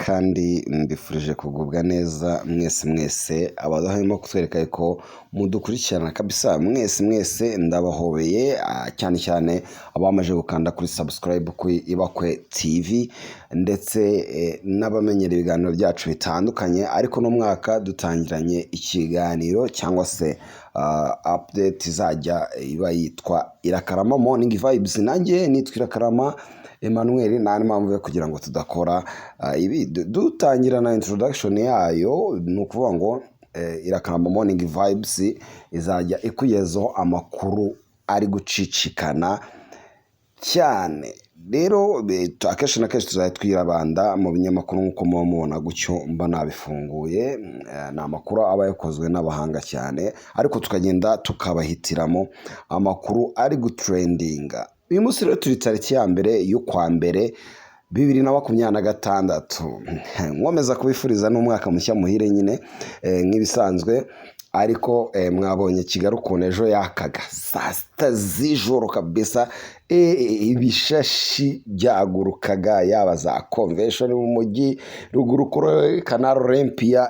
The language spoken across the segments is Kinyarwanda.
Kandi mbifurije kugubwa neza mwese mwese abadahwema kutwereka ko mudukurikirana kabisa. Mwese mwese ndabahobeye, cyane cyane abamaze gukanda kuri subscribe kuri Ibakwe TV, ndetse n'abamenyera ibiganiro byacu bitandukanye. Ariko n'umwaka dutangiranye ikiganiro cyangwa se update izajya iba yitwa Irakarama Morning Vibes. Nanjye nitwa Irakarama Emmanuel, nta n'impamvu yo kugira ngo tudakora ibi. Dutangira na introduction yayo, ni ukuvuga ngo Irakarama Morning Vibes izajya ikugezaho amakuru ari gucicikana cyane. Rero akenshi na kenshi tuzajya twirabanda mu binyamakuru nk'uko muba mubona gutyo mba nabifunguye. Ni amakuru aba yakozwe n'abahanga cyane, ariko tukagenda tukabahitiramo amakuru ari gutrendinga. Uyu munsi rero turi tariki ya 1 y'ukwa mbere 2026. Nkomeza kubifuriza n'umwaka mushya muhire nyine, nk'ibisanzwe. Ariko mwabonye Kigali ukuntu ejo yakaga saa 6 z'ijoro kabisa, ibishashi byagurukaga, yaba za Convention mu mujyi, ruguru kuri Canal Olympia,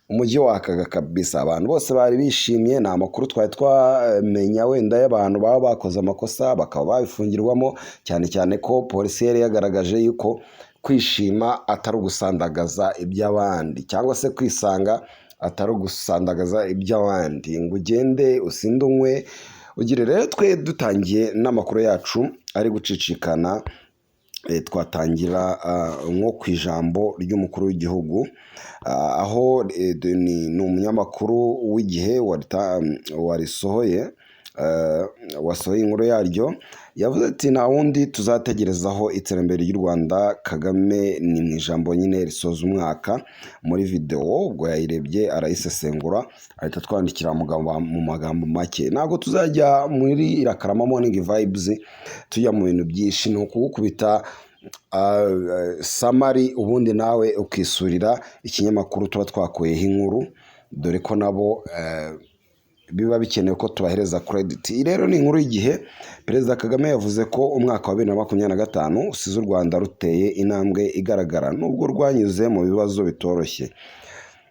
umujyi wakaga kabisa. Abantu bose bari bishimye. Ni amakuru twari twamenya wenda y'abantu baba bakoze amakosa bakaba babifungirwamo, cyane cyane ko polisi yari yagaragaje yuko kwishima atari ugusandagaza iby'abandi, cyangwa se kwisanga atari ugusandagaza iby'abandi, ngo ugende usinde, unywe, ugire. Rero twe dutangiye n'amakuru yacu ari gucicikana, twatangira nko ku ijambo ry'umukuru w'igihugu, aho ni umunyamakuru w'Igihe warisohoye, wasohoye inkuru yaryo. Yavuze ati: "Nta wundi tuzategerezaho iterambere ry'u Rwanda." Kagame ni mu ijambo nyine risoza umwaka muri videwo, ubwo yayirebye arayisesengura, ahita twandikira mu magambo make. Ntabwo tuzajya muri Irakarama Morning Vibes tujya mu bintu byinshi, ni ukugukubita summary, ubundi nawe ukisurira ikinyamakuru tuba twakuyeho inkuru, dore ko nabo biba bikenewe ko tubahereza credit. Iyi rero ni inkuru y'Igihe. Perezida Kagame yavuze ko umwaka wa 2025 usize u Rwanda ruteye intambwe igaragara nubwo rwanyuze mu bibazo bitoroshye.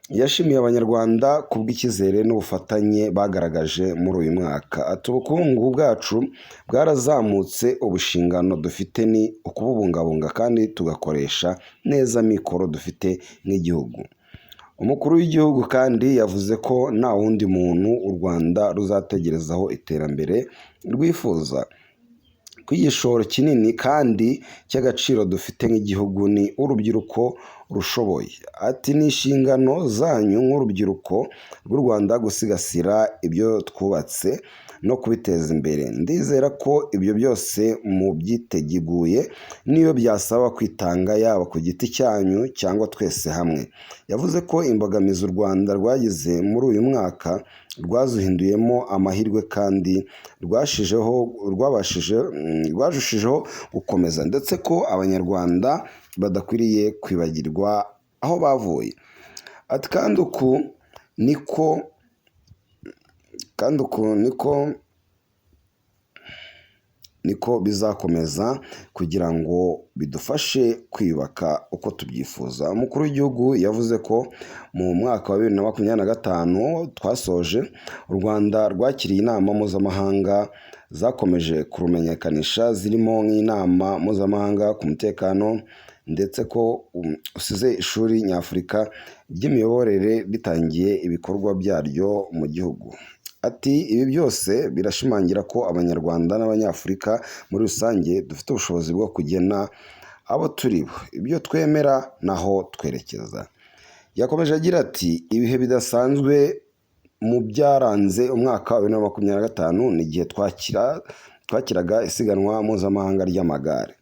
Yashimiye Abanyarwanda ku bw'icyizere n'ubufatanye bagaragaje muri uyu mwaka. Ati: "Ubukungu bwacu bwarazamutse, ubushingano dufite ni ukububungabunga kandi tugakoresha neza mikoro dufite nk'igihugu." Umukuru w'igihugu kandi yavuze ko nta wundi muntu u Rwanda ruzategerezaho iterambere rwifuza, ko igishoro kinini kandi cy'agaciro dufite nk'igihugu ni urubyiruko rushoboye. Ati: "Ni inshingano zanyu nk'urubyiruko rw'u Rwanda gusigasira ibyo twubatse no kubiteza imbere. Ndizera ko ibyo byose mubyiteguye, niyo byasaba kwitanga, yaba ku giti cyanyu cyangwa twese hamwe." Yavuze ko imbogamizi u Rwanda rwagize muri uyu mwaka rwazuhinduyemo amahirwe kandi rwarushijeho gukomeza, ndetse ko Abanyarwanda badakwiriye kwibagirwa aho bavuye. Ati: "Kandi uku niko bizakomeza kugira ngo bidufashe kwiyubaka uko tubyifuza." Umukuru w'igihugu yavuze ko mu mwaka wa 2025 twasoje, u Rwanda rwakiriye inama mpuzamahanga zakomeje kurumenyekanisha, zirimo nk'inama mpuzamahanga ku mutekano, ndetse ko usize ishuri nyafurika ry'imiyoborere ritangiye ibikorwa byaryo mu gihugu. Ati: "Ibi byose birashimangira ko Abanyarwanda n'Abanyafurika muri rusange dufite ubushobozi bwo kugena abo turi bo, ibyo twemera n'aho twerekeza." Yakomeje agira ati: "Ibihe bidasanzwe mu byaranze umwaka wa 2025 ni igihe twakiraga isiganwa mpuzamahanga ry'amagare.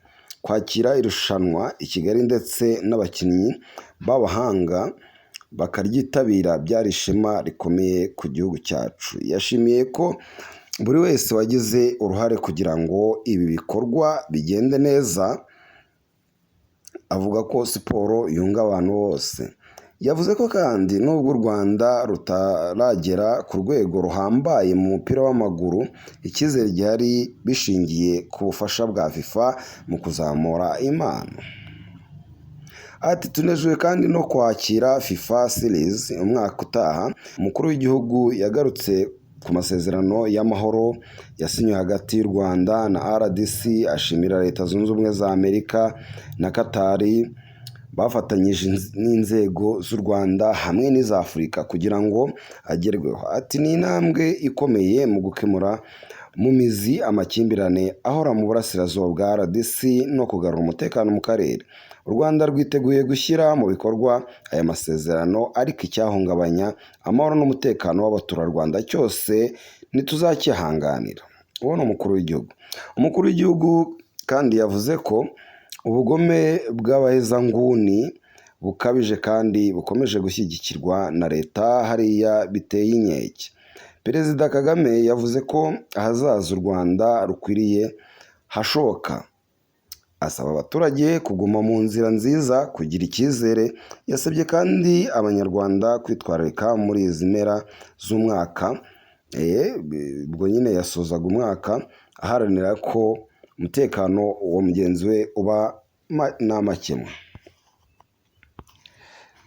Kwakira irushanwa i Kigali ndetse n'abakinnyi b'abahanga bakaryitabira byari ishema rikomeye ku gihugu cyacu." Yashimiye ko buri wese wagize uruhare kugira ngo ibi bikorwa bigende neza, avuga ko siporo yunga abantu bose. Yavuze ko kandi nubwo u Rwanda rutaragera ku rwego ruhambaye mu mupira w'amaguru, icyizere gihari bishingiye ku bufasha bwa FIFA mu kuzamura impano. Ati "Tunejejwe kandi no kwakira FIFA Series umwaka utaha." Umukuru w'igihugu yagarutse ku masezerano y'amahoro yasinywe hagati y'u Rwanda na RDC, ashimira Leta Zunze Ubumwe za Amerika na Katari bafatanyije n'inzego z'u Rwanda hamwe n'iza Afurika kugira ngo agerweho. Ati "Ni intambwe ikomeye mu gukemura mu mizi amakimbirane ahora mu burasirazuba bwa RDC no kugarura umutekano mu karere. U Rwanda rwiteguye gushyira mu bikorwa aya masezerano, ariko icyahungabanya amahoro n'umutekano w'abaturarwanda cyose ntituzacyihanganira." Uwo ni umukuru w'igihugu. Umukuru w'igihugu kandi yavuze ko ubugome bw'abahezanguni bukabije kandi bukomeje gushyigikirwa na leta hariya biteye inkeke. Perezida Kagame yavuze ko ahazaza u Rwanda rukwiriye hashoboka, asaba abaturage kuguma mu nzira nziza, kugira icyizere. Yasabye kandi Abanyarwanda kwitwararika muri izi mpera z'umwaka. Ubwo nyine yasozaga umwaka aharanira ko umutekano wa mugenzi we uba nta makemwa.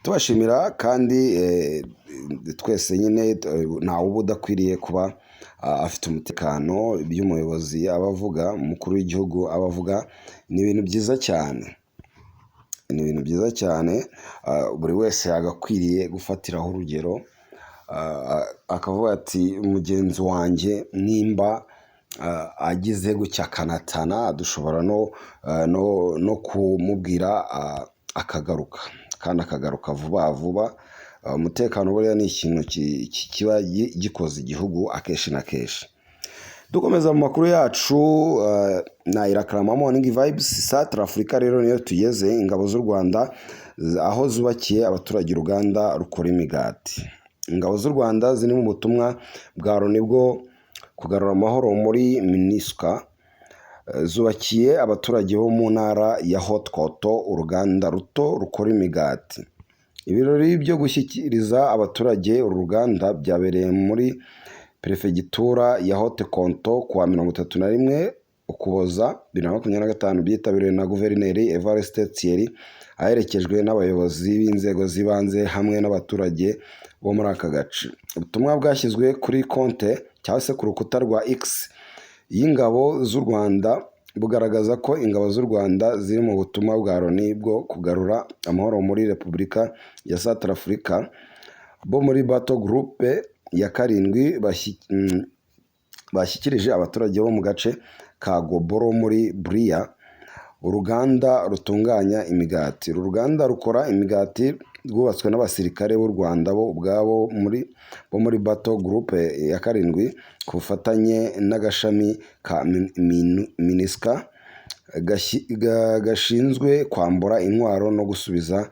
Tubashimira kandi twese nyine, ntawe uba udakwiriye kuba afite umutekano. Ibyo umuyobozi aba avuga, umukuru w'igihugu aba avuga, ni ibintu byiza cyane, ni ibintu byiza cyane. Buri wese yagakwiriye gufatiraho urugero, akavuga ati mugenzi wanjye nimba agize gutya akanatana, dushobora no kumubwira akagaruka, kandi akagaruka vuba vuba. Umutekano buriya ni ikintu kiba gikoze igihugu akenshi na kenshi. Dukomeza mu makuru yacu na Irakarama Morning Vibes, Centre Africa rero niyo tugeze. Ingabo z'u Rwanda aho zubakiye abaturage uruganda rukora imigati. Ingabo z'u Rwanda ziri mu butumwa bwa Loni bwo kugarura amahoro muri MINUSCA zubakiye abaturage bo mu ntara ya Haute Kotto uruganda ruto rukora imigati. Ibirori byo gushyikiriza abaturage uru ruganda byabereye muri perefegitura ya Haute Kotto kuwa 31 Ukuboza 2025, byitabiriwe na Guverineri Evariste Thierry aherekejwe n'abayobozi b'inzego z'ibanze hamwe n'abaturage bo muri aka gace. Ubutumwa bwashyizwe kuri konte cyangwa se ku rukuta rwa X y'ingabo z'u Rwanda bugaragaza ko ingabo z'u Rwanda ziri mu butumwa bwa Loni bwo kugarura amahoro muri Repubulika ya Centrafrica bo muri Battle Group ya karindwi bashyikirije abaturage bo mu gace ka Goboro muri Bria uruganda rutunganya imigati. Uru ruganda rukora imigati rwubatswe n'abasirikare b'u Rwanda bo ubwabo bo muri Battle Group ya karindwi ku bufatanye n'agashami ka MINUSCA gashinzwe kwambura intwaro no gusubiza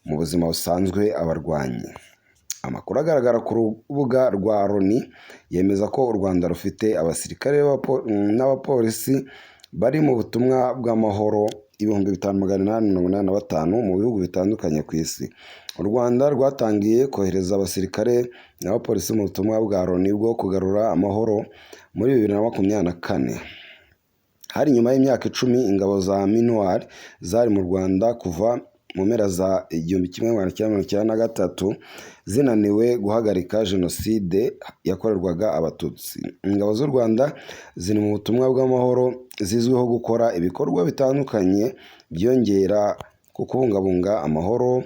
mu buzima busanzwe abarwanyi. Amakuru agaragara ku rubuga rwa Loni yemeza ko u Rwanda rufite abasirikare n'abapolisi bari mu butumwa bw'amahoro 5885 mu bihugu bitandukanye ku isi. U Rwanda rwatangiye kohereza abasirikare n'abapolisi mu butumwa bwa Loni bwo kugarura amahoro muri 2024. Hari nyuma y'imyaka 10 ingabo za MINUAR zari mu Rwanda kuva mu mpera za 1993 zinaniwe guhagarika jenoside yakorerwaga Abatutsi. Ingabo z'u Rwanda ziri mu butumwa bw'amahoro zizwiho gukora ibikorwa bitandukanye byiyongera ku kubungabunga amahoro,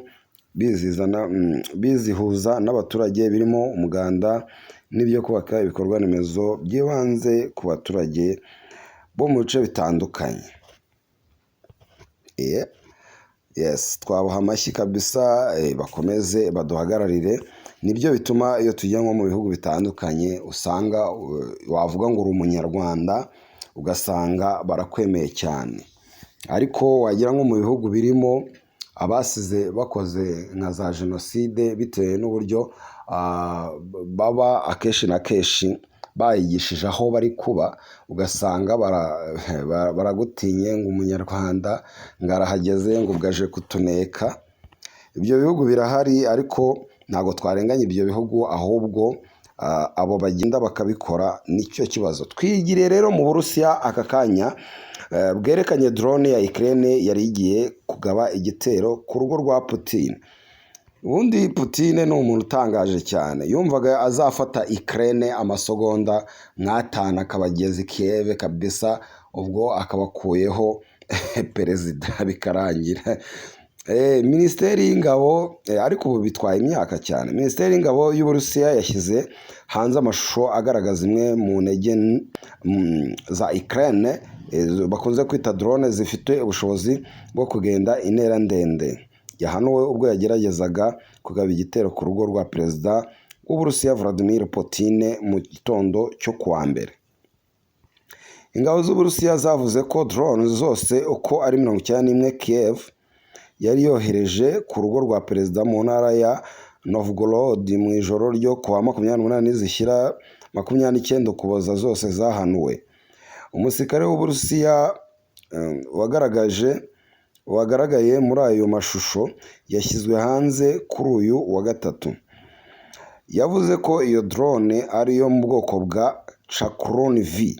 bizihuza n'abaturage, birimo umuganda n'ibyo kubaka ibikorwa remezo by'ibanze ku baturage bo mu bice bitandukanye. Yes, twabaha amashyi kabisa, bakomeze baduhagararire. Nibyo bituma iyo tujya nko mu bihugu bitandukanye usanga wavuga ngo uri Umunyarwanda ugasanga barakwemeye cyane, ariko wagera nko mu bihugu birimo abasize bakoze nka za jenoside, bitewe n'uburyo baba akenshi na kenshi bayigishije aho bari kuba, ugasanga baragutinye ngo Umunyarwanda ngo arahageze, ngo ubwo aje kutuneka. Ibyo bihugu birahari, ariko ntabwo twarenganya ibyo bihugu, ahubwo Abo bagenda bakabikora, nicyo kibazo. Twigiriye rero mu Burusiya aka kanya, bwerekanye drone ya Ukraine yari igiye kugaba igitero ku rugo rwa Putin. Ubundi Putin ni umuntu utangaje cyane, yumvaga azafata Ukraine amasegonda nk'atanu akabageza i Kiev kabisa, ubwo akabakuyeho perezida bikarangira. Minisiteri y'ingabo, ariko ubu bitwaye imyaka cyane. Minisiteri y'ingabo y'Uburusiya yashyize hanze amashusho agaragaza imwe mu ntege za Ukraine, bakunze kwita drone zifite ubushobozi bwo kugenda intera ndende, yahanuwe ubwo yageragezaga kugaba igitero ku rugo rwa perezida w'Uburusiya Vladimir Putin mu gitondo cyo kuwa mbere. Ingabo z'Uburusiya zavuze ko drone zose uko ari 91 Kiev yari yohereje ku rugo rwa perezida mu ntara ya Novgorod mu ijoro ryo kuwa 28 zishyira 29 Ukuboza zose zahanuwe. Umusirikare w'Uburusiya wagaragaje wagaragaye muri ayo mashusho yashyizwe hanze kuri uyu wa gatatu yavuze ko iyo drone ari iyo mu bwoko bwa Chakrun V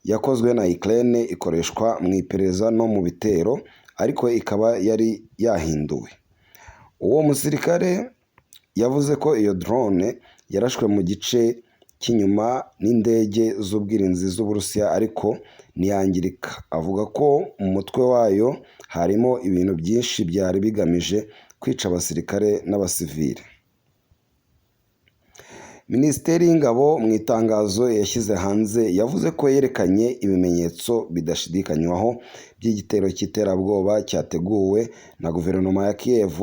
yakozwe na Ukraine, ikoreshwa mu iperereza no mu bitero, ariko ikaba yari yahinduwe. Uwo musirikare yavuze ko iyo drone yarashwe mu gice cy'inyuma n'indege z'ubwirinzi z'Uburusiya ariko ntiyangirika, avuga ko mu mutwe wayo harimo ibintu byinshi byari bigamije kwica abasirikare n'abasivili. Minisiteri y'ingabo mu itangazo yashyize hanze yavuze ko yerekanye ibimenyetso bidashidikanywaho by'igitero cy'iterabwoba cyateguwe na guverinoma ya Kiev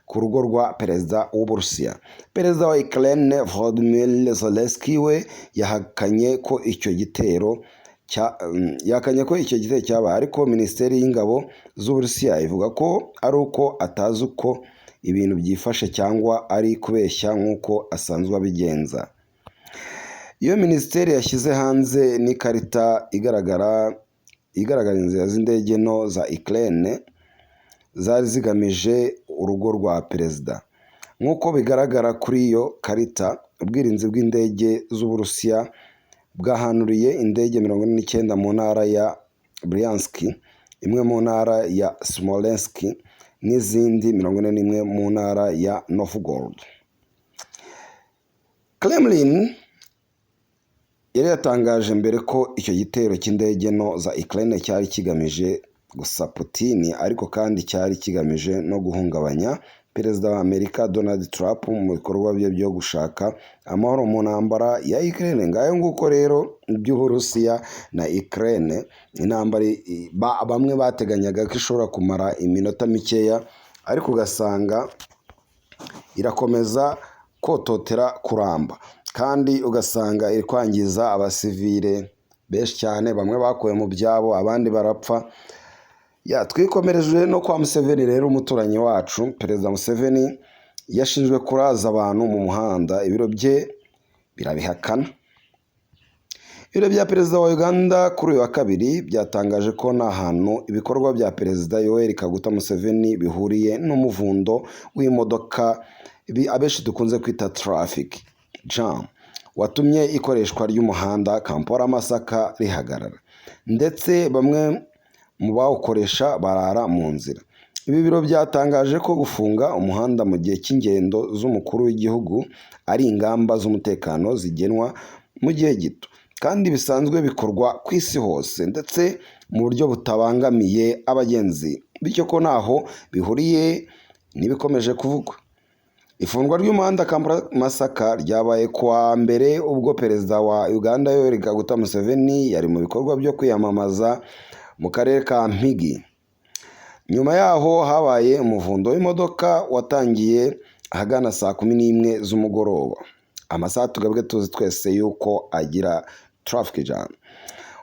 ku rugo rwa perezida w'Uburusiya. Perezida wa Ukraine Volodymyr Zelensky we yahakanye ko icyo gitero cyabaye, ariko minisiteri y'ingabo z'Uburusiya ivuga ko ari uko atazi uko ibintu byifashe cyangwa ari kubeshya nk'uko asanzwe abigenza. Iyo minisiteri yashyize hanze n'ikarita igaragara inzira z'indege nto za Ukraine zari zigamije urugo rwa perezida. Nk'uko bigaragara kuri iyo karita, ubwirinzi bw'indege z'Uburusiya bwahanuriye indege 49 mu ntara ya Bryansk, imwe mu ntara ya Smolensk n'izindi 41 mu ntara ya Novgorod. Kremlin yari yatangaje mbere ko icyo gitero cy'indege nto za Ukraine cyari kigamije gusa Putin, ariko kandi cyari kigamije no guhungabanya perezida wa Amerika Donald Trump mu bikorwa bye byo gushaka amahoro mu ntambara ya Ukraine. Ngayo nguko rero iby'Uburusiya na Ukraine, intambara bamwe bateganyaga ko ishobora kumara iminota mikeya, ariko ugasanga irakomeza kototera kuramba, kandi ugasanga iri kwangiza abasivile benshi cyane, bamwe bakuwe mu byabo, abandi barapfa. Ya, twikomereje no kwa Museveni rero, umuturanyi wacu. Perezida Museveni yashinjwe kuraza abantu mu muhanda, ibiro bye birabihakana. Ibiro bya perezida wa Uganda kuri uyu wa kabiri byatangaje ko nta hantu ibikorwa bya perezida Yoweri Kaguta Museveni bihuriye n'umuvundo w'imodoka, ibi abenshi dukunze kwita traffic jam, watumye ikoreshwa ry'umuhanda Kampala Masaka rihagarara, ndetse bamwe mu bawukoresha barara mu nzira. Ibi biro byatangaje ko gufunga umuhanda mu gihe cy'ingendo z'umukuru w'igihugu ari ingamba z'umutekano zigenwa mu gihe gito, kandi bisanzwe bikorwa ku isi hose ndetse mu buryo butabangamiye abagenzi, bityo ko ntaho bihuriye n'ibikomeje kuvugwa. Ifungwa ry'umuhanda Kampala Masaka ryabaye kuwa mbere ubwo perezida wa Uganda Yoweri Kaguta Museveni yari mu bikorwa byo kwiyamamaza mu karere ka Mpigi. Nyuma yaho habaye umuvundo w'imodoka watangiye ahagana saa 11 z'umugoroba, amasaha tugabwe tuzi twese yuko agira traffic jam,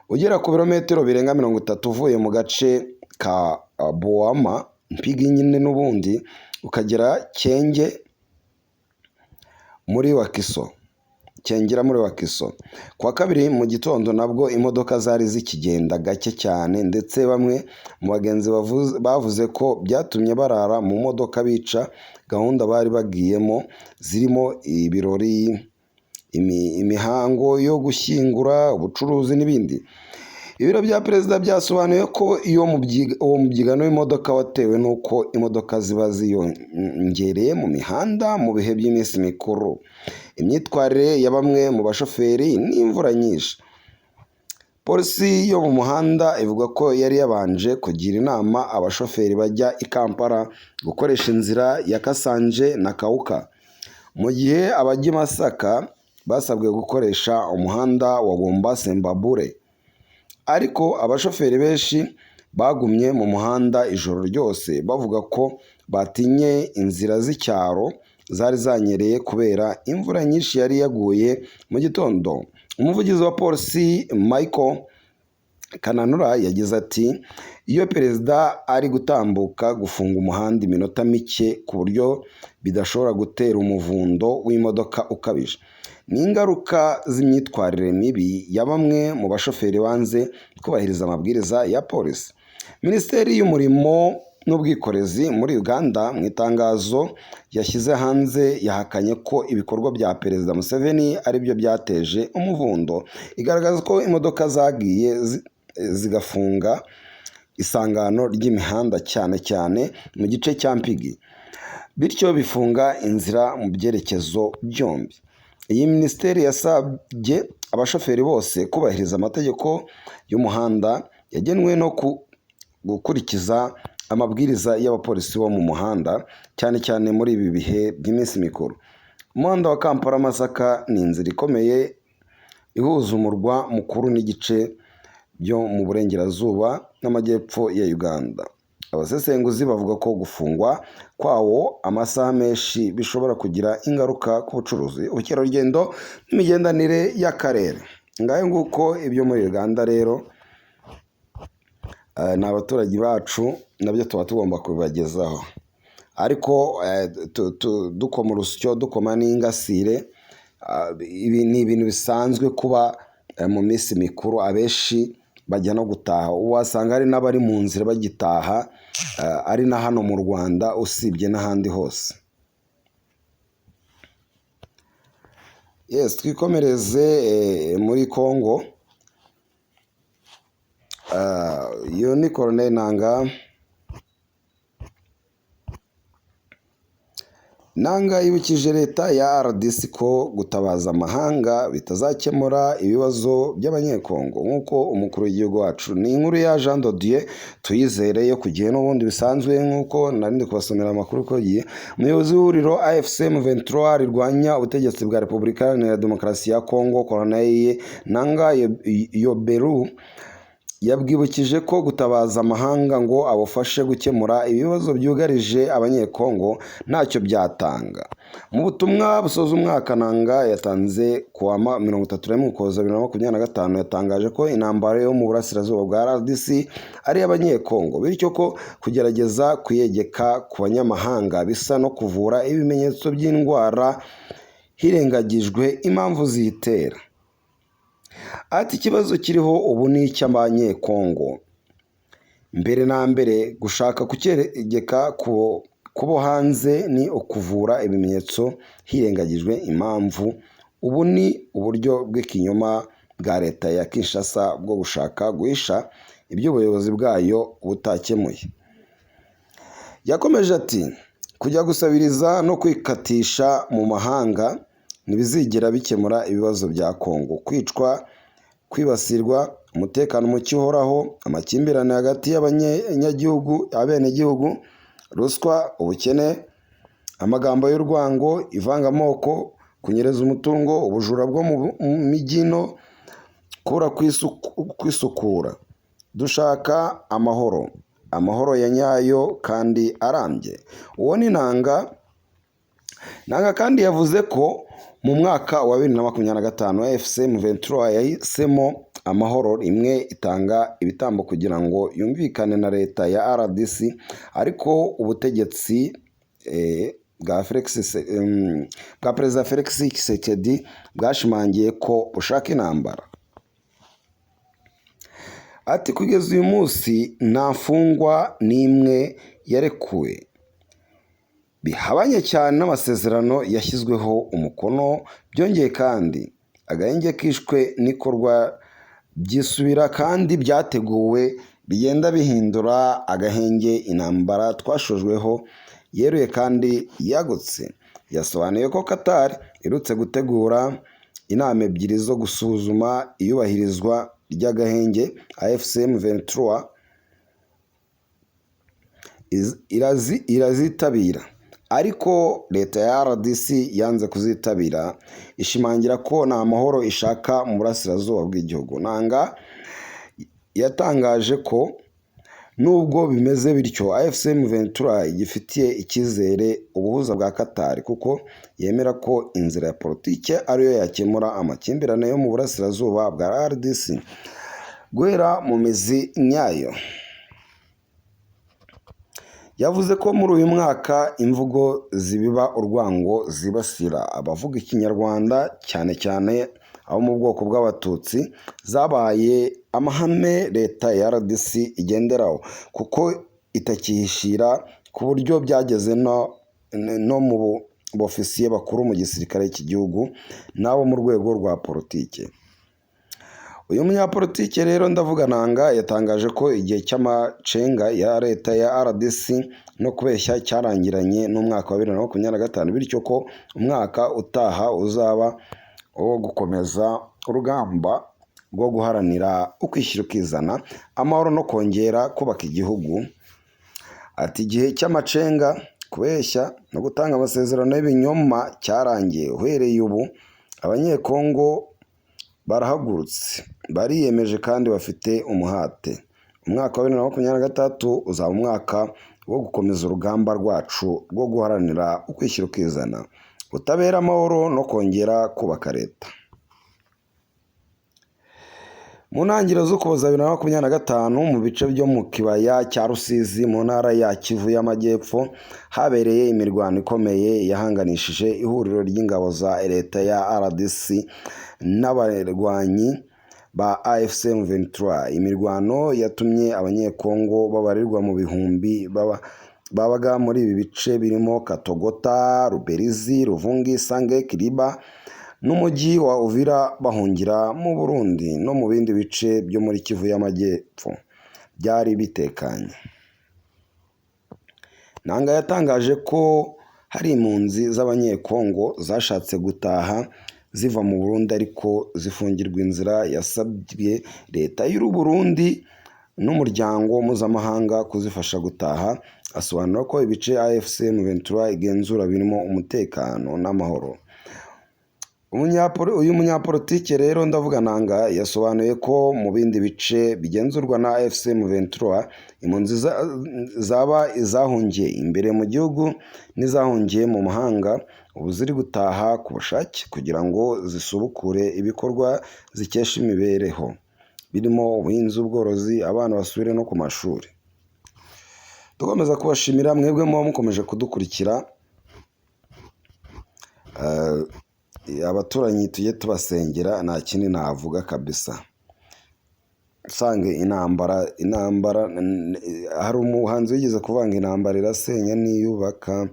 ugera ku birometero birenga 30 uvuye mu gace ka Buwama, Mpigi nyine n'ubundi, ukagera Kyenge muri Wakiso, Kyengera muri Wakiso. Kuwa kabiri mu gitondo nabwo imodoka zari zikigenda gake cyane, ndetse bamwe mu bagenzi bavuze ko byatumye barara mu modoka bica gahunda bari bagiyemo zirimo ibirori. imihango yo gushyingura, ubucuruzi n'ibindi. Ibiro bya perezida byasobanuye ko iyo uwo mubyigano w'imodoka watewe n'uko imodoka ziba ziyongereye mu mihanda mu bihe by'iminsi mikuru, imyitwarire ya bamwe mu bashoferi n'imvura nyinshi. Polisi yo mu muhanda ivuga ko yari yabanje kugira inama abashoferi bajya i Kampala gukoresha inzira ya Kasanje na Kawuka, mu gihe abajya i Masaka basabwe gukoresha umuhanda wa Gomba Sembabule. Ariko abashoferi benshi bagumye mu muhanda ijoro ryose, bavuga ko batinye inzira z'icyaro zari zanyereye kubera imvura nyinshi yari yaguye mu gitondo. Umuvugizi wa polisi Michael Kananura yagize ati: "Iyo perezida ari gutambuka, gufunga umuhanda iminota mike ku buryo bidashobora gutera umuvundo w'imodoka ukabije. Ni ingaruka z'imyitwarire mibi ya bamwe mu bashoferi banze kubahiriza amabwiriza ya polisi." Minisiteri y'Umurimo n'Ubwikorezi muri Uganda, mu itangazo yashyize hanze, yahakanye ko ibikorwa bya Perezida Museveni ari byo byateje umuvundo, igaragaza ko imodoka zagiye zigafunga isangano ry'imihanda, cyane cyane mu gice cya Mpigi, bityo bifunga inzira mu byerekezo byombi. Iyi minisiteri yasabye abashoferi bose kubahiriza amategeko y'umuhanda yagenwe no gukurikiza amabwiriza y'abapolisi bo mu muhanda, cyane cyane muri ibi bihe by'iminsi mikuru. Umuhanda wa Kampala Masaka ni inzira ikomeye ihuza umurwa mukuru n'igice byo mu burengerazuba n'amajyepfo ya Uganda. Abasesenguzi bavuga ko gufungwa kwawo amasaha menshi bishobora kugira ingaruka ku bucuruzi, ubukerarugendo n'imigenderanire y'akarere. Ngayo nguko ibyo muri Uganda rero, ni abaturage bacu, nabyo tuba tugomba kubibagezaho, ariko dukoma urusyo, dukoma n'ingasire. Ibi ni ibintu bisanzwe kuba mu minsi mikuru abenshi bajya no gutaha, wasanga hari n'abari mu nzira bagitaha, ari na hano mu Rwanda usibye n'ahandi hose. Yes, twikomereze muri Congo. Iyo ni Corneille Nangaa. Nangaa yibukije leta ya RDC ko gutabaza amahanga bitazakemura ibibazo by'Abanyekongo, nk'uko umukuru w'igihugu wacu. Ni inkuru ya Jean de Dieu Tuyizere yo ku Gihe n'ubundi bisanzwe, nk'uko nari ndi kubasomera amakuru uko gihe. Umuyobozi w'ihuriro AFC M23 rirwanya ubutegetsi bwa Repubulika Iharanira Demokarasi ya Kongo, Corneille Nangaa Yoberu, yabwibukije ko gutabaza amahanga ngo abafashe gukemura ibibazo byugarije Abanyekongo ntacyo byatanga. Mu butumwa busoza umwaka Nangaa yatanze ku wa 31 Ukuboza 2025, yatangaje ko intambara yo mu burasirazuba bwa RDC ari iy'Abanyekongo, bityo ko kugerageza kuyegeka ku banyamahanga bisa no kuvura ibimenyetso by'indwara hirengagijwe impamvu ziyitera. Ati: "Ikibazo kiriho ubu ni icy'Abanyekongo. Mbere na mbere, gushaka kucyegeka ku bo hanze ni ukuvura ibimenyetso hirengagijwe impamvu. Ubu ni uburyo bw'ikinyoma bwa leta ya Kinshasa bwo gushaka guhisha ibyo ubuyobozi bwayo butakemuye." Yakomeje ati: "Kujya gusabiriza no kwikatisha mu mahanga ntibizigera bikemura ibibazo bya Kongo. Kwicwa, kwibasirwa, umutekano muke uhoraho, amakimbirane hagati y'abanyagihugu, abenegihugu, ruswa, ubukene, amagambo y'urwango, ivangamoko, kunyereza umutungo, ubujura bwo mu mijyi no kubura kwisukura. Dushaka amahoro, amahoro ya nyayo kandi arambye." Uwo ni Nangaa. Nangaa kandi yavuze ko mu mwaka wa 2025 AFC M23 yahisemo amahoro rimwe, itanga ibitambo kugira ngo yumvikane na leta ya RDC, ariko ubutegetsi bwa Perezida Felix Tshisekedi bwashimangiye ko bushaka intambara. Ati: "Kugeza uyu munsi nta mfungwa n'imwe yarekuwe. Bihabanye cyane n'amasezerano yashyizweho umukono. Byongeye kandi, agahenge kishwe n'ikorwa byisubira kandi byateguwe bigenda bihindura agahenge intambara twashojweho yeruye kandi yagutse. Yasobanuye ko Qatar iherutse gutegura inama ebyiri zo gusuzuma iyubahirizwa ry'agahenge AFC M23 irazitabira, ariko leta ya RDC yanze kuzitabira, ishimangira ko nta mahoro ishaka mu burasirazuba bw'igihugu. Nanga yatangaje ko nubwo bimeze bityo, AFC M23 igifitiye icyizere ubuhuza bwa Qatar, kuko yemera ko inzira ya politike ariyo yakemura amakimbirane yo mu burasirazuba bwa RDC guhera mu mizi nyayo. Yavuze ko muri uyu mwaka imvugo zibiba urwango zibasira abavuga Ikinyarwanda, cyane cyane abo mu bwoko bw'Abatutsi, zabaye amahame leta ya RDC igenderaho, kuko itakihishira, ku buryo byageze no mu bofisiye bakuru mu gisirikare cy'igihugu n'abo mu rwego rwa politike. Uyu munyapolitike rero, ndavuga Nanga, yatangaje ko igihe cy'amacenga ya leta ya RDC no kubeshya cyarangiranye n'umwaka wa 2025, bityo ko umwaka utaha uzaba uwo gukomeza urugamba rwo guharanira ukwishyira ukizana, amahoro no kongera kubaka igihugu. Ati: "Igihe cy'amacenga, kubeshya no gutanga amasezerano y'ibinyoma cyarangiye. Uhereye ubu Abanyekongo barahagurutse, bariyemeje kandi bafite umuhate. Umwaka wa 2026 uzaba umwaka wo gukomeza urugamba rwacu rwo guharanira ukwishyira ukizana, ubutabera, amahoro no kongera kubaka leta." Mu ntangiriro z'Ukuboza 2025, mu bice byo mu kibaya cya Rusizi mu ntara ya Kivu y'Amajyepfo, habereye imirwano ikomeye yahanganishije ihuriro ry'ingabo za leta ya RDC n'abarwanyi ba AFC M23. Imirwano yatumye Abanyekongo babarirwa mu bihumbi babaga muri ibi bice birimo Katogota, Ruberizi, Ruvungi, Sange, Kiriba n'umujyi wa Uvira bahungira mu Burundi no mu bindi bice byo muri Kivu y'Amajyepfo byari bitekanye. Nanga yatangaje ko hari impunzi z'Abanyekongo zashatse gutaha ziva mu Burundi ariko zifungirwa inzira. Yasabye leta y'u Burundi n'umuryango mpuzamahanga kuzifasha gutaha, asobanura ko ibice AFC M23 igenzura birimo umutekano n'amahoro. Uyu munyapolitike rero, ndavuga Nanga, yasobanuye ko mu bindi bice bigenzurwa na AFC M23, impunzi zaba izahungiye imbere mu gihugu n'izahungiye mu mahanga ubu ziri gutaha ku bushake kugira ngo zisubukure ibikorwa zikesha imibereho, birimo ubuhinzi, ubworozi, abana basubire no ku mashuri. Dukomeza kubashimira mwebwe muba mukomeje kudukurikira. Abaturanyi tujye tubasengera, nta kindi navuga kabisa. Usanga intambara, hari umuhanzi wigeze kuvuga ngo intambara irasenya ntiyubaka.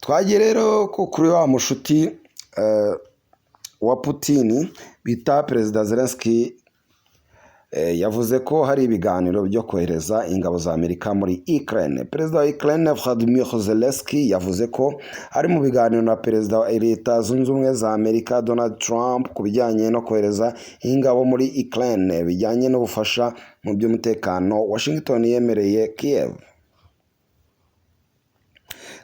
Twagiye rero kuri wa mushuti wa Putin bita Perezida Zelensky. Yavuze ko hari ibiganiro byo kohereza ingabo za Amerika muri Ukraine. Perezida wa Ukraine Vladimir Zelensky yavuze ko ari mu biganiro na Perezida wa Leta Zunze Ubumwe za Amerika Donald Trump ku bijyanye no kohereza ingabo muri Ukraine bijyanye n'ubufasha mu by'umutekano Washington yemereye Kiev.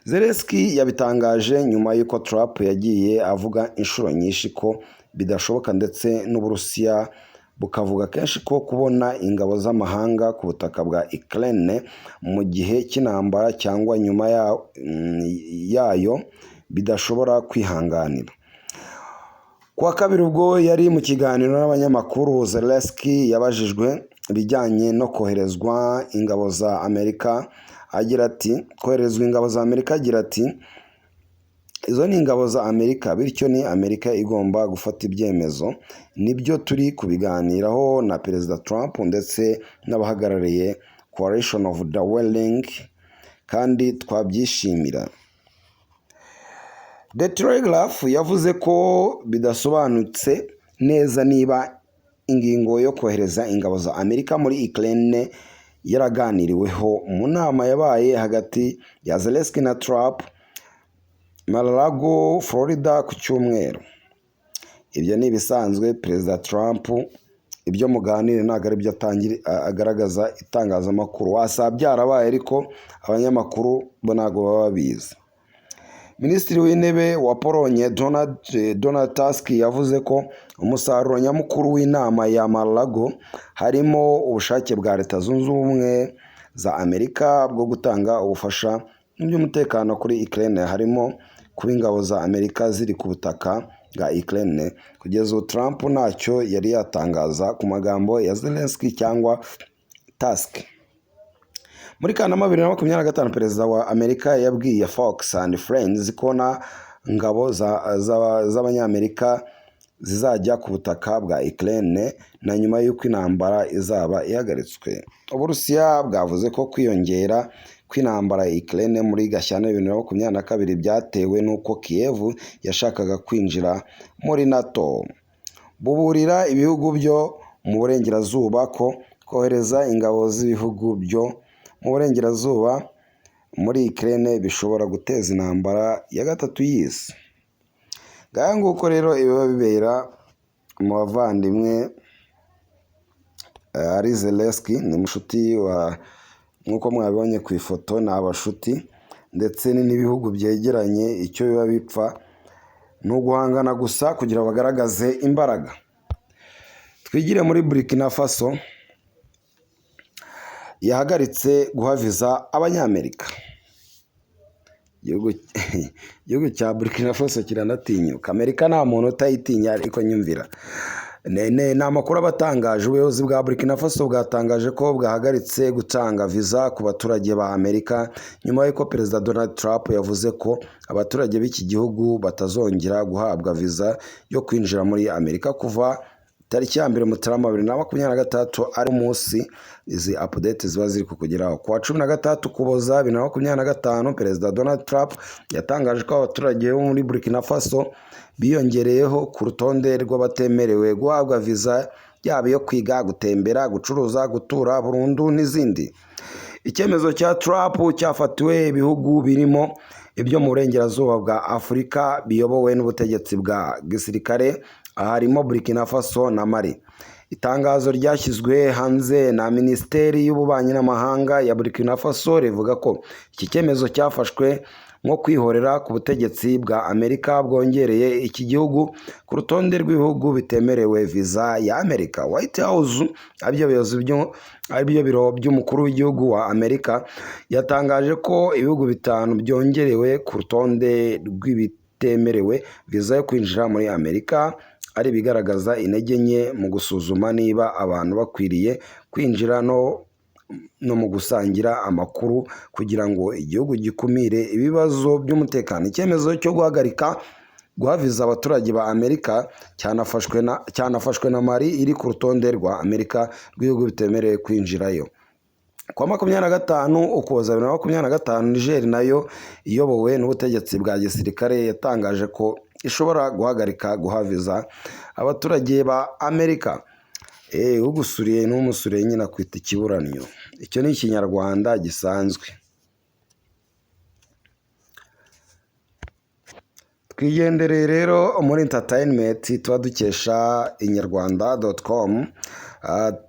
Zelensky yabitangaje nyuma y'uko Trump yagiye avuga inshuro nyinshi ko bidashoboka, ndetse n'Uburusiya bukavuga kenshi ko kubona ingabo z'amahanga ku butaka bwa Ukraine mu gihe cy'intambara cyangwa nyuma yayo bidashobora kwihanganira. Ku wa kabiri, ubwo yari mu kiganiro n'abanyamakuru, Zelensky yabajijwe ibijyanye no koherezwa ingabo za Amerika, agira ati, koherezwa ingabo za Amerika, agira ati: "Izo ni ingabo za Amerika, bityo ni Amerika igomba gufata ibyemezo. Nibyo turi kubiganiraho na Perezida Trump ndetse n'abahagarariye Coalition of the Willing, kandi twabyishimira." The Telegraph yavuze ko bidasobanutse neza niba ingingo yo kohereza ingabo za Amerika muri Ukraine yaraganiriweho mu nama yabaye hagati ya Zelensky na Trump Mar-a-Lago, Florida, ku cyumweru. Ibyo ni ibisanzwe. Perezida Trump ibyo muganire ntabwo ari byo agaragaza itangazamakuru. Wasaba byarabaye, ariko abanyamakuru bo ntabwo baba babizi. Minisitiri w'Intebe wa Polonye, Donald Tusk, yavuze ko umusaruro nyamukuru w'inama ya Mar-a-Lago harimo ubushake bwa Leta Zunze Ubumwe za Amerika bwo gutanga ubufasha mu by'umutekano kuri Ukraine, harimo kuba ingabo za Amerika ziri ku butaka bwa Ukraine. Kugeza ubu Trump ntacyo yari yatangaza ku magambo ya Zelensky cyangwa Tusk. Muri Kanama 2025, Perezida wa Amerika yabwiye Fox and Friends ko nta ngabo z'Abanyamerika zizajya ku butaka bwa Ukraine na nyuma y'uko intambara izaba ihagaritswe. Uburusiya bwavuze ko kwiyongera kw'intambara ya Ukraine muri Gashyantare 2022 byatewe n'uko Kiev yashakaga kwinjira muri NATO. Buburira ibihugu byo mu burengerazuba ko kohereza ingabo z'ibihugu byo mu burengerazuba muri Ukraine bishobora guteza intambara ya gatatu y'isi. Ngaha nguko rero ibiba bibera mu bavandimwe. Ari Zelensky ni mushuti wa, nk'uko mwabibonye ku ifoto, ni abashuti, ndetse n'ibihugu byegeranye. Icyo biba bipfa ni uguhangana gusa kugira ngo bagaragaze imbaraga. Twigire muri Burkina Faso yahagaritse guha viza Abanyamerika. Igihugu cya Burkina Faso kiranatinyuka. Amerika nta muntu utayitinya, ariko nyumvira. Ni amakuru aba atangaje. Ubuyobozi bwa Burkina Faso bwatangaje ko bwahagaritse gutanga viza ku baturage ba Amerika nyuma y'uko Perezida Donald Trump yavuze ko abaturage b'iki gihugu batazongera guhabwa viza yo kwinjira muri Amerika kuva tariki ya 1 Mutarama 2026, ari umunsi izi update ziba ziri kukugeraho. Ku wa 13 Ukuboza 2025, Perezida Donald Trump yatangaje ko abaturage bo muri Burkina Faso biyongereyeho ku rutonde rw'abatemerewe guhabwa viza, yaba iyo kwiga, gutembera, gucuruza, gutura burundu n'izindi. Icyemezo cya Trump cyafatiwe ibihugu birimo ibyo mu burengerazuba bwa Afurika biyobowe n'ubutegetsi bwa gisirikare, harimo Burkina Faso na Mali. Itangazo ryashyizwe hanze na Minisiteri y'Ububanyi n'Amahanga ya Burkina Faso rivuga ko iki cyemezo cyafashwe nko kwihorera ku butegetsi bwa Amerika bwongereye iki gihugu ku rutonde rw'ibihugu bitemerewe viza ya Amerika. White House, aribyo biro by'umukuru w'igihugu wa Amerika, yatangaje ko ibihugu bitanu byongerewe ku rutonde rw'ibitemerewe viza yo kwinjira muri Amerika ari ibigaragaza intege nke mu gusuzuma niba abantu bakwiriye kwinjira no mu gusangira amakuru kugira ngo igihugu gikumire ibibazo by'umutekano. Icyemezo cyo guhagarika guha viza abaturage ba Amerika cyanafashwe na Mali iri ku rutonde rwa Amerika rw'ibihugu bitemerewe kwinjirayo. Ku wa 25 Ukuboza 2025, Niger nayo iyobowe n'ubutegetsi bwa gisirikare yatangaje ko ishobora guhagarika guha viza abaturage ba Amerika. Ugusuriye n'umusuriye nyine akwita ikiburanyo. Icyo ni Ikinyarwanda gisanzwe. Twigendereye rero muri entertainment tuba dukesha inyarwanda.com.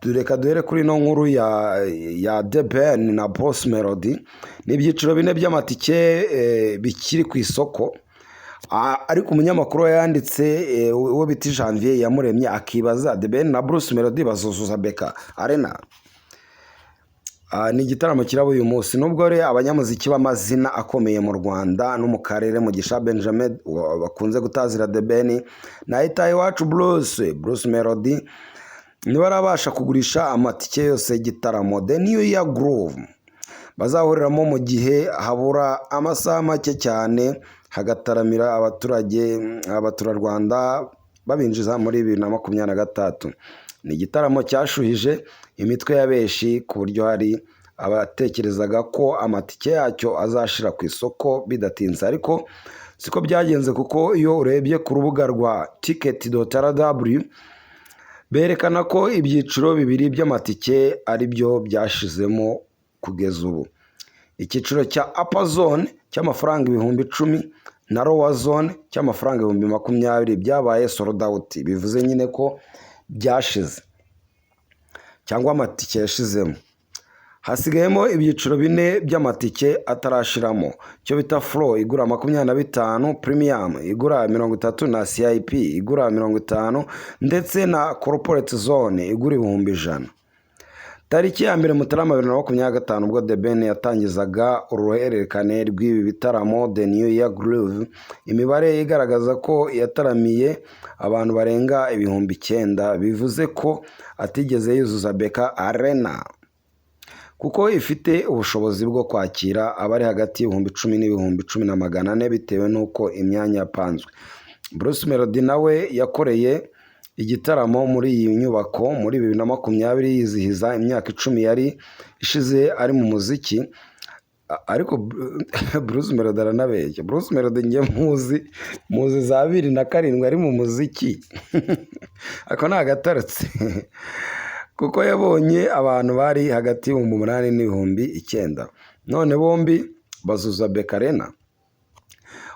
Reka duhere kuri ino nkuru ya The Ben na Bruce Melody. Ni ibyiciro bine by'amatike bikiri ku isoko. Ariko umunyamakuru yanditse, uwo bita Janvier Yamuremye, akibaza: The Ben na Bruce Melody bazuzuza BK Arena? Ni igitaramo kiraba uyu munsi. Nubwo rero abanyamuziki b'amazina akomeye mu Rwanda no mu karere, Mugisha Benjamin bakunze gutazira The Ben na Itahiwacu Bruce Melody, ntibarabasha kugurisha amatike yose y'igitaramo The New Year Groove bazahuriramo, mu gihe habura amasaha make cyane hagataramira abaturage, abaturarwanda, babinjiza muri 2023. Ni igitaramo cyashuhije imitwe ya benshi ku buryo hari Abatekerezaga ko amatike yacyo azashira ku isoko bidatinze, ariko siko byagenze, kuko iyo urebye ku rubuga rwa ticket.rw berekana ko ibyiciro bibiri by'amatike ari byo byashizemo kugeza ubu: icyiciro cya upper zone cy'amafaranga 10,000 na lower zone cy'amafaranga 20,000 byabaye sold out. Bivuze nyine ko byashize cyangwa amatike yashizemo. Hasigayemo ibyiciro bine by'amatike atarashiramo, icyo bita floor igura 25, premium igura 30, na CIP igura 50, ndetse na corporate zone igura 100,000. Tariki ya 1 Mutarama 2025, ubwo The Ben yatangizaga uruhererekane rw'ibi bitaramo The New Year Groove, imibare igaragaza ko yataramiye abantu barenga 9,000, bivuze ko atigeze yuzuza BK Arena, kuko ifite ubushobozi bwo kwakira abari hagati y'ibihumbi 10 n'ibihumbi 10,400 bitewe n'uko imyanya yapanzwe. Bruce Melody nawe yakoreye igitaramo muri iyi nyubako muri 2020, yizihiza imyaka 10 yari ishize ari mu muziki. Ariko Bruce Melody aranabeshya. Bruce Melody njye muzi za 2007 ari mu muziki, ako ni agatarutse, kuko yabonye abantu bari hagati y'ibihumbi 8 n'ibihumbi 9. None bombi bazuza BK Arena.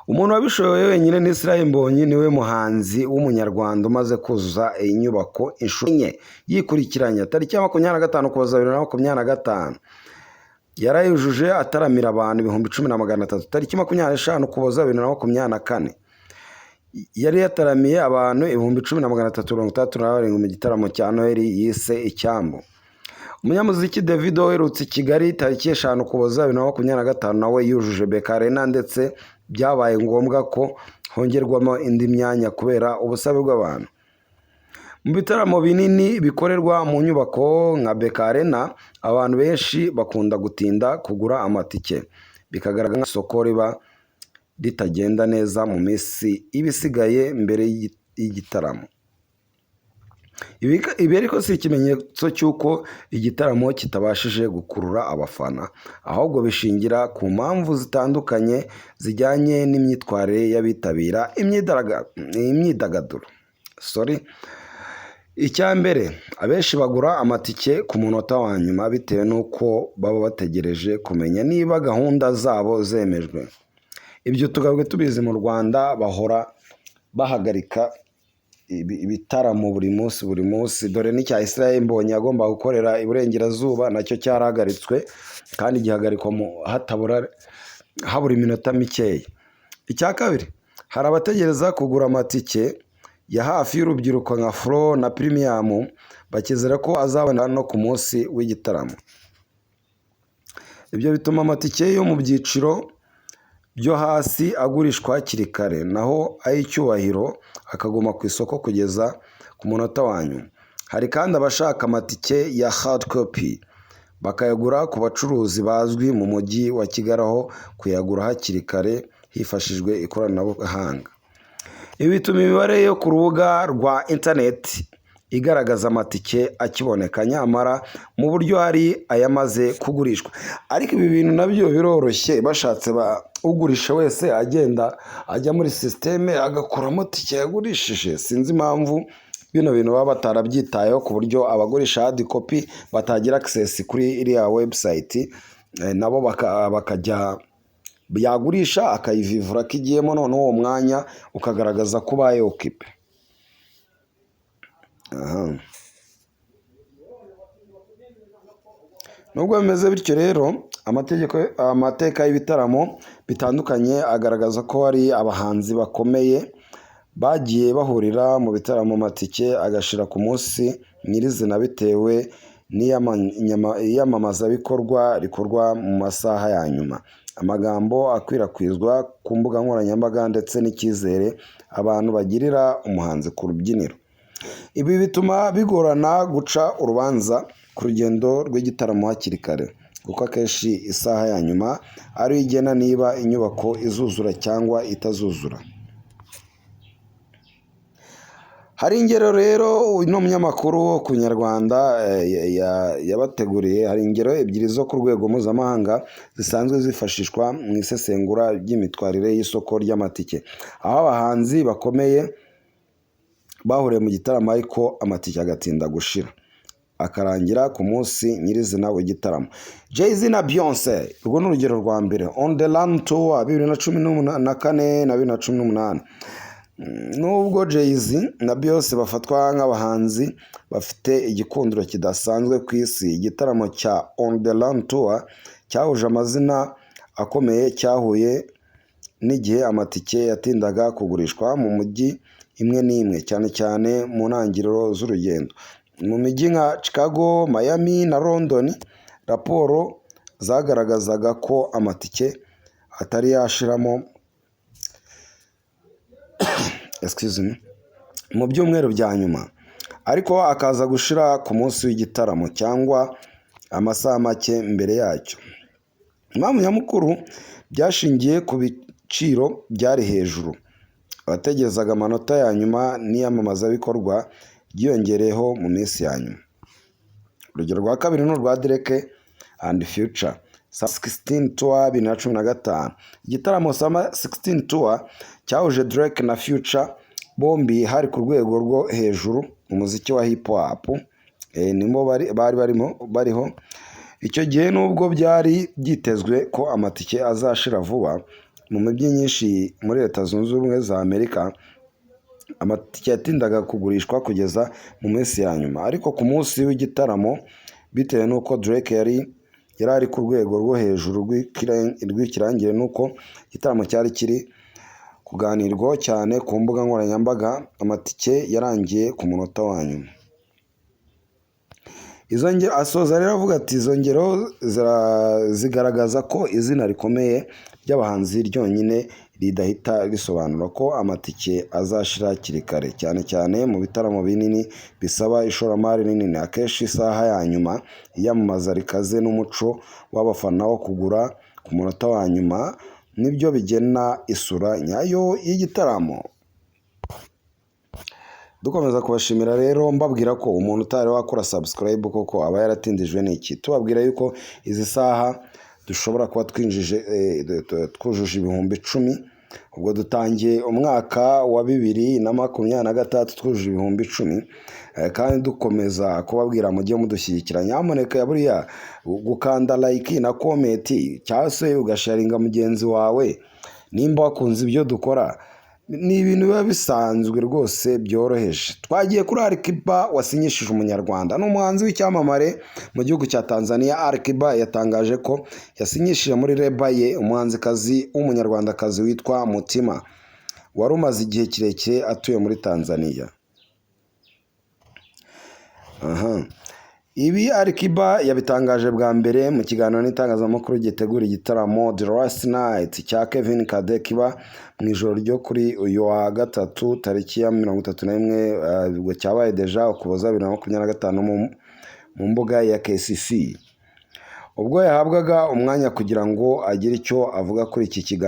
Umuntu wabishoboye wenyine ni Israel Mbonyi, niwe muhanzi w'umunyarwanda umaze kuzuza iyi nyubako inshuro enye yikurikiranya. Tariki ya 25 Ukuboza 2025 yarayujuje ataramira abantu 10,300. Tariki 25 Ukuboza 2024 yari yataramiye abantu 10,367 mu gitaramo cya Noheli yise Icyambu. Umunyamuziki Davido uherutse i Kigali tariki 5 Ukuboza 2025 nawe yujuje BK Arena, ndetse byabaye ngombwa ko hongerwamo indi myanya kubera ubusabe bw'abantu. Mu bitaramo binini bikorerwa mu nyubako nka BK Arena, abantu benshi bakunda gutinda kugura amatike, bikagaragara nk'isoko riba ritagenda neza mu minsi iba isigaye mbere y'igitaramo. Ibi ariko si ikimenyetso cy'uko igitaramo kitabashije gukurura abafana, ahubwo bishingira ku mpamvu zitandukanye zijyanye n'imyitwarire y'abitabira imyidagaduro. Sorry. Icya mbere, abenshi bagura amatike ku munota wa nyuma bitewe n'uko baba bategereje kumenya niba gahunda zabo zemejwe. Ibyo tukaba tubizi, mu Rwanda bahora bahagarika ibitaramo buri munsi buri munsi. Dore n'icya Israel Mbonyi yagomba gukorera iburengerazuba nacyo cyarahagaritswe, kandi gihagarikwa hatabura habura iminota mikeya. Icya kabiri, hari abategereza kugura amatike ya hafi y'urubyiruko nka floor na premium, bakizera ko azaboneka no ku munsi w'igitaramo. Ibyo bituma amatike yo mu byiciro byo hasi agurishwa hakiri kare, naho ay'icyubahiro akaguma ku isoko kugeza ku munota wa nyuma. Hari kandi abashaka amatike ya hard copy bakayagura ku bacuruzi bazwi mu mujyi wa Kigali, aho kuyagura hakiri kare hifashishijwe ikoranabuhanga. Ibi bituma imibare yo ku rubuga rwa interineti igaragaza amatike akiboneka, nyamara mu buryo hari ayamaze kugurishwa. Ariko ibi bintu nabyo biroroshye, bashatse ugurisha wese agenda ajya muri sisiteme agakuramo tike yagurishije. Sinzi impamvu bino bintu baba batarabyitayeho, ku buryo abagurisha hard copy batagira access kuri iriya website, nabo bakajya yagurisha akayivivura ko igiyemo, noneho uwo mwanya ukagaragaza ko ubaye occupé. Aha. Nubwo bimeze bityo rero, amategeko, amateka y'ibitaramo bitandukanye agaragaza ko hari abahanzi bakomeye bagiye bahurira mu bitaramo, amatike agashira ku munsi nyirizina bitewe n'iyamamazabikorwa rikorwa mu masaha ya nyuma, amagambo akwirakwizwa ku mbuga nkoranyambaga, ndetse n'icyizere abantu bagirira umuhanzi ku rubyiniro. Ibi bituma bigorana guca urubanza ku rugendo rw'igitaramo hakiri kare, kuko akenshi isaha ya nyuma ariyo igena niba inyubako izuzura cyangwa itazuzura. Hari ingero rero uno munyamakuru wo ku Nyarwanda yabateguriye. Hari ingero ebyiri zo ku rwego mpuzamahanga zisanzwe zifashishwa mu isesengura ry'imyitwarire y'isoko ry'amatike, aho abahanzi bakomeye bahuriye mu gitaramo ariko amatike agatinda gushira, akarangira ku munsi nyirizina w'igitaramo. Jay-Z na Beyonce, urwo ni urugero rwa mbere, On The Run Tour 2014 na 2018. Nubwo Jay-Z na Beyonce bafatwa nk'abahanzi bafite igikundiro kidasanzwe ku isi, igitaramo cya On The Run Tour cyahuje amazina akomeye cyahuye n'igihe amatike yatindaga kugurishwa mu mujyi imwe n'imwe, cyane cyane mu ntangiriro z'urugendo. Mu mijyi nka Chicago, Miami na London, raporo zagaragazaga ko amatike atari yashiramo, excuse me, mu byumweru bya nyuma, ariko akaza gushira ku munsi w'igitaramo cyangwa amasaha make mbere yacyo. Impamvu nyamukuru byashingiye ku biciro byari hejuru, abategerezaga amanota ya nyuma n'iyamamazabikorwa byiyongereyeho mu minsi ya nyuma. Urugero rwa kabiri ni urwa Drake and Future, Summer 16 Tour 2015. Igitaramo Summer 16 Tour cyahuje Drake na Future, bombi hari ku rwego rwo hejuru mu muziki wa hip hop, nibo bari barimo bariho icyo gihe. Nubwo byari byitezwe ko amatike azashira vuba mu mijyi myinshi muri Leta Zunze Ubumwe za Amerika, amatike yatindaga kugurishwa kugeza mu minsi ya nyuma. Ariko ku munsi w'igitaramo, bitewe n'uko Drake yari ari ku rwego rwo hejuru rw'ikirangirire n'uko igitaramo cyari kiri kuganirwaho cyane ku mbuga nkoranyambaga, amatike yarangiye ku munota wa nyuma. Izo ngero, asoza rero avuga ati: "Izo ngero zigaragaza ko izina rikomeye ry'abahanzi ryonyine ridahita risobanura ko amatike azashira hakiri kare, cyane cyane mu bitaramo binini bisaba ishoramari rinini. Akenshi isaha ya nyuma, iyamamaza rikaze n'umuco w'abafana wo kugura ku munota wa nyuma nibyo bigena isura nyayo y'igitaramo." Dukomeza kubashimira rero, mbabwira ko umuntu utari wakora subscribe koko aba yaratindijwe n'iki. Tubabwira yuko izi saha dushobora kuba twinjije twujuje 10,000. Ubwo dutangiye umwaka wa 2026 twujuje 10,000, kandi dukomeza kubabwira mujye mudushyigikira nyamuneka. Buriya gukanda like na comment cyangwa se ugasharinga mugenzi wawe nimba wakunze ibyo dukora, ni ibintu biba bisanzwe rwose byoroheje. Twagiye kuri Alikiba wasinyishije umunyarwanda. Ni umuhanzi w'icyamamare mu gihugu cya Tanzania. Alikiba yatangaje ko yasinyishije muri label ye umuhanzikazi w'umunyarwandakazi witwa Mutima, wari umaze igihe kirekire atuye muri Tanzania. Aha. Ibi Alikiba yabitangaje bwa mbere mu kiganiro n'itangazamakuru gitegura igitaramo The Last Night cya Kevin Kade, kiba mu ijoro ryo kuri uyu wa gatatu tariki ya 31, ubwo cyabaye déjà, Ukuboza 2025 mu mbuga ya KCC. Ubwo yahabwaga umwanya kugira ngo agire icyo avuga kuri iki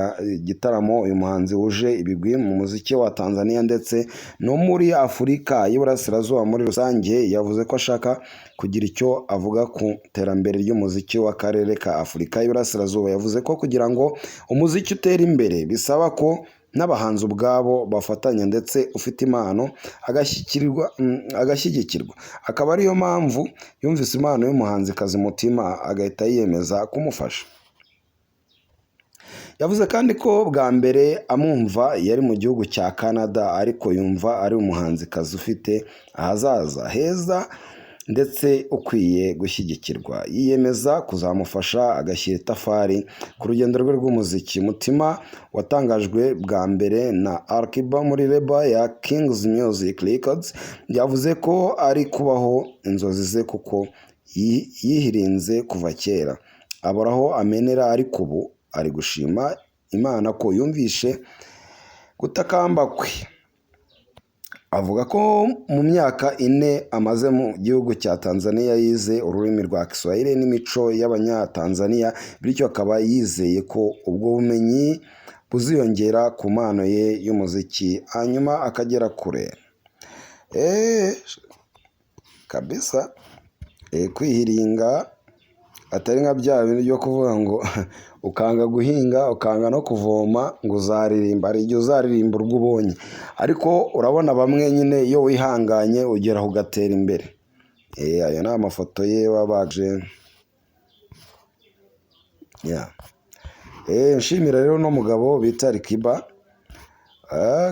gitaramo, uyu muhanzi wuje ibigwi mu muziki wa Tanzania ndetse no muri Afurika y'Iburasirazuba muri rusange, yavuze ko ashaka kugira icyo avuga ku iterambere ry'umuziki w'akarere ka Afurika y'Iburasirazuba. Yavuze ko kugira ngo umuziki utere imbere bisaba ko n'abahanzi ubwabo bafatanya, ndetse ufite impano agashyigikirwa, akaba ariyo mpamvu yumvise impano y'umuhanzikazi Mutima agahita yiyemeza kumufasha. Yavuze kandi ko bwa mbere amwumva yari mu gihugu cya Canada, ariko yumva ari umuhanzikazi ufite ahazaza heza ndetse ukwiye gushyigikirwa, yiyemeza kuzamufasha agashyira itafari ku rugendo rwe rw'umuziki. Mutima watangajwe bwa mbere na Alikiba muri label ya Kings Music Records, yavuze ko ari kubaho inzozi ze kuko yihirinze kuva kera abura aho amenera, ariko ubu ari gushima Imana ko yumvishe gutakamba kwe. Avuga ko mu myaka 4 amaze mu gihugu cya Tanzania yize ururimi rwa Kiswahili n'imico y'Abanyatanzania, bityo akaba yizeye ko ubwo bumenyi buziyongera ku mpano ye y'umuziki hanyuma akagera kure. Eee kabisa, kwihiringa atari nka bya bindi byo kuvuga ngo ukanga guhinga, ukanga no kuvoma ngo uzaririmba, hari igihe uzaririmba urwo ubonye, ariko urabona bamwe nyine iyo wihanganye ugeraho ugatera imbere. Ayo ni amafoto ye babaje. Nshimira rero uno mugabo bita Alikiba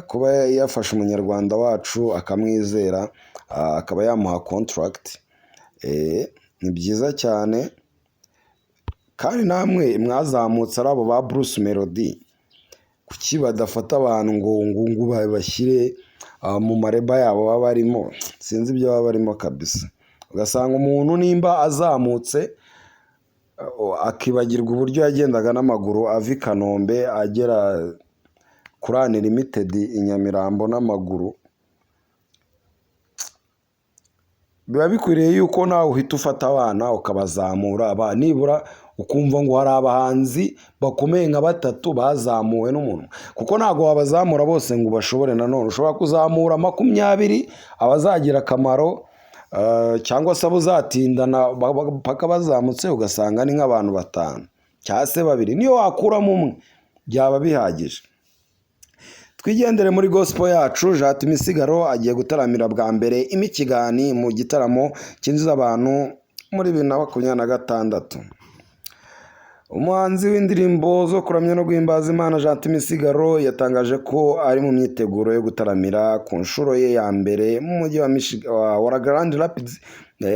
kuba yafashe umunyarwanda wacu akamwizera, akaba yamuha contract, ni byiza cyane. Kandi namwe mwazamutse ari abo ba Bruce Melody, kuki badafata abantu ngo babashyire mu ma label yabo baba barimo? Sinzi ibyo baba barimo kabisa. Ugasanga umuntu nimba azamutse akibagirwa uburyo yagendaga n'amaguru ava i Kanombe agera kuri Unlimited i Nyamirambo n'amaguru, biba bikwiriye yuko nawe uhita ufata abana ukabazamura, nibura ukumva ngo hari abahanzi bakomeye nka batatu bazamuwe n'umuntu, kuko ntabwo wabazamura bose ngo ubashobore. Nanone ushobora kuzamura 20 abazagira akamaro, cyangwa se abo uzatindana paka bazamutse, ugasanga ni nk'abantu batanu cyangwa se babiri, niyo wakuramo umwe byaba bihagije. Twigendere muri gospel yacu. Gentil Misigaro agiye gutaramira bwa mbere i Michigan mu gitaramo cyinjiza abantu muri 2026. Umuhanzi w'indirimbo zo kuramya no guhimbaza Imana, Gentil Misigaro, yatangaje ko ari mu myiteguro yo gutaramira ku nshuro ye ya mbere mu mujyi wa Grand Rapids,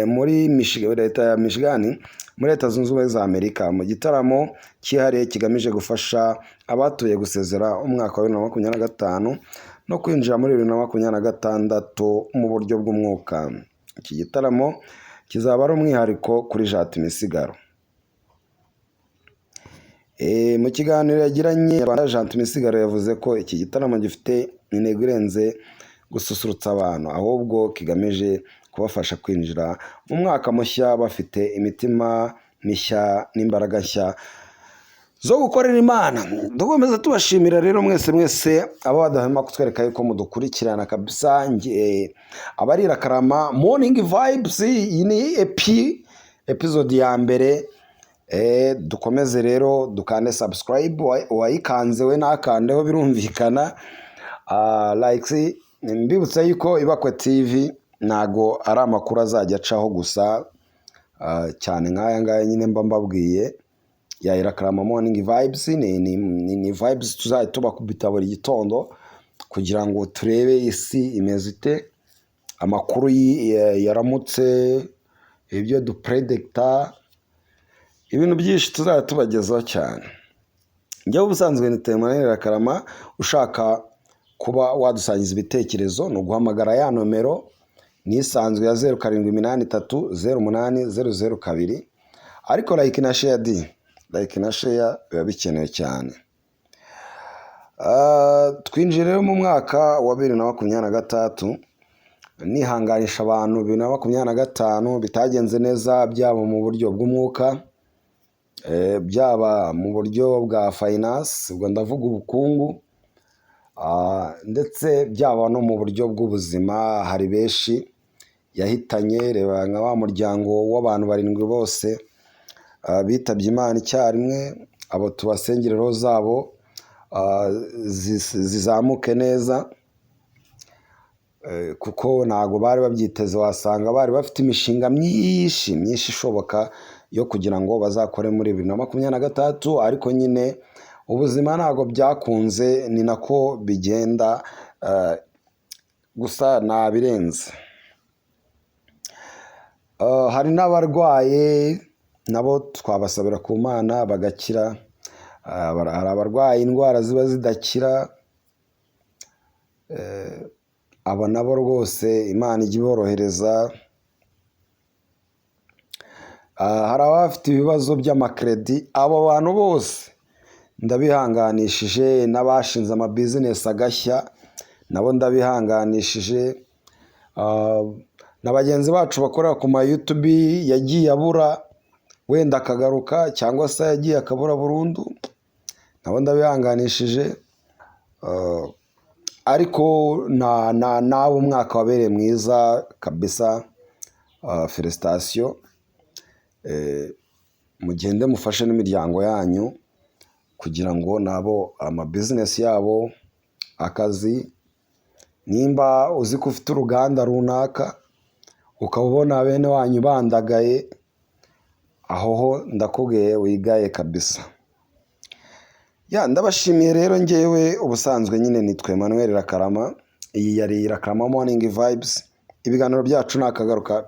muri leta ya Michigan, muri Leta Zunze Ubumwe za Amerika, mu gitaramo cyihariye kigamije gufasha abatuye gusezera umwaka wa 2025 no kwinjira muri 2026 mu buryo bw'umwuka. Iki gitaramo kizaba ari umwihariko kuri Gentil Misigaro. Mu kiganiro yagiranye na Gentil Misigaro, yavuze ko iki gitaramo gifite intego irenze gususurutsa abantu, ahubwo kigamije kubafasha kwinjira mu mwaka mushya bafite imitima mishya n'imbaraga nshya zo gukorera Imana. Dukomeza tubashimira rero mwese mwese abo badahwema kutwereka yuko mudukurikirana kabisa. Abari Irakarama Morning Vibes, iyi ni episode ya mbere. Dukomeze rero dukande subscribe, uwayikanze we ntakandeho birumvikana. Likes, mbibutsa yuko Ibakwe TV ntago ari amakuru azajya acaho gusa, cyane nk'aya ngaya nyine mba mbabwiye ya Irakarama Morning Vibes. Ni vibes tuzajya tubakubita buri gitondo kugira ngo turebe isi imeze ite, amakuru yaramutse, ibyo dupredicta, ibintu byinshi tuzajya tubagezaho cyane. Njyewe ubusanzwe ni Temanel Irakarama. Ushaka kuba wadusangiza ibitekerezo ni uguhamagara ya nomero nisanzwe ya 0783 080 02. Ariko like na share, di like na share biba bikenewe cyane. Twinjiye rero mu mwaka wa 2026, nihanganisha abantu 2025 bitagenze neza, byaba mu buryo bw'umwuka, byaba mu buryo bwa finance, ubwo ndavuga ubukungu, ndetse byaba no mu buryo bw'ubuzima. Hari benshi yahitanye. Reba nka wa muryango w'abantu barindwi bose bitabye Imana icyarimwe. Abo tubasengere, roho zabo zizamuke neza, kuko ntabwo bari babyiteze. Wasanga bari bafite imishinga myinshi myinshi ishoboka yo kugira ngo bazakore muri 2026, ariko nyine ubuzima ntabwo byakunze. Ni nako bigenda, gusa nabirenze. Hari n'abarwaye, nabo twabasabira ku Mana bagakira. Hari abarwaye indwara ziba zidakira, abo nabo rwose Imana ijya iborohereza. Hari abafite ibibazo by'amakredi, abo bantu bose ndabihanganishije, n'abashinze amabizinesi agashya nabo ndabihanganishije, na bagenzi bacu bakorera ku ma YouTube yagiye abura wenda akagaruka, cyangwa se yagiye akabura burundu, nabo ndabihanganishije. Ariko na nawe umwaka wabereye mwiza kabisa, félicitations. Mugende mufashe n'imiryango yanyu kugira ngo nabo amabizinesi yabo, akazi, nimba uzi ko ufite uruganda runaka ukaba ubona bene wanyu bandagaye, aho ho ndakubwiye wigaye kabisa. Ya, ndabashimiye rero. Ngewe ubusanzwe nyine nitwa Emmanuel Rakarama, iyi yari Rakarama Morning Vibes, ibiganiro byacu ni akagaruka.